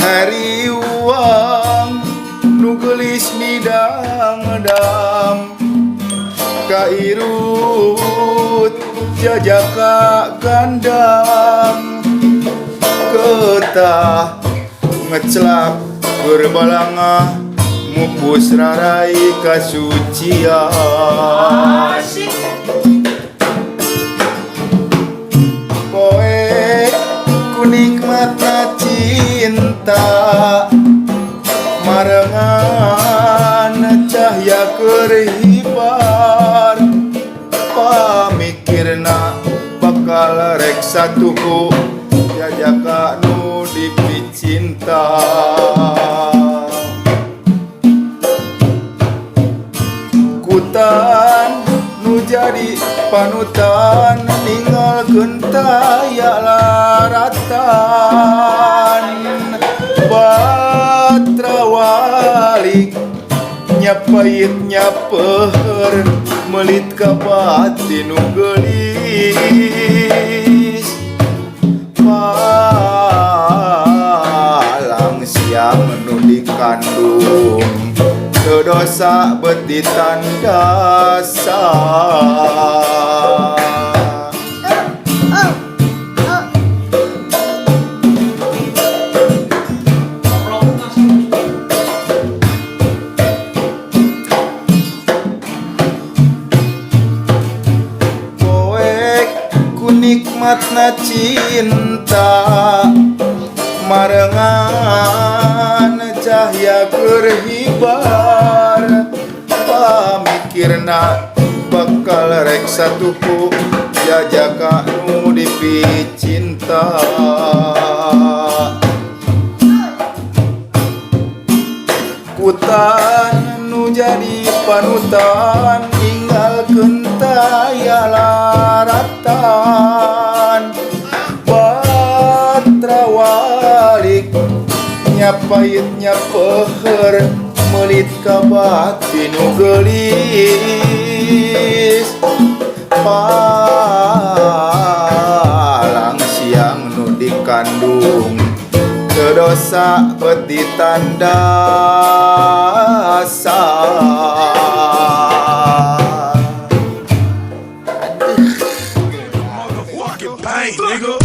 Hariwang nu geulis midang-dam, kairut jajaka gandang, ketah ngecelak keur balangah mupus rarai kasucian. Poek ku nikmatna cinta, marengan cahya keur hibar, pamikirna bakal rek satuhu jajaka nu dipicinta. Kutan nu jadi panutan, ninggalkeun taya laratan, batra walik nya pait nya peuheur, melit ka batin nu geulis. Palang siang nu dikandung teu dosa bet ditandasan. Poek ku nikmatna cinta, marengan cahya keur hibar, pamikirna bakal rek satuhu jajaka nu dipicinta. Kutan nu jadi panutan, ninggalkeun taya laratan, batra walik nya pait nya peuheur, meulit ka batin nu geulis. Palang siang nu dikandung teu dosa bet ditandasan. Motherfucking pain, nigga.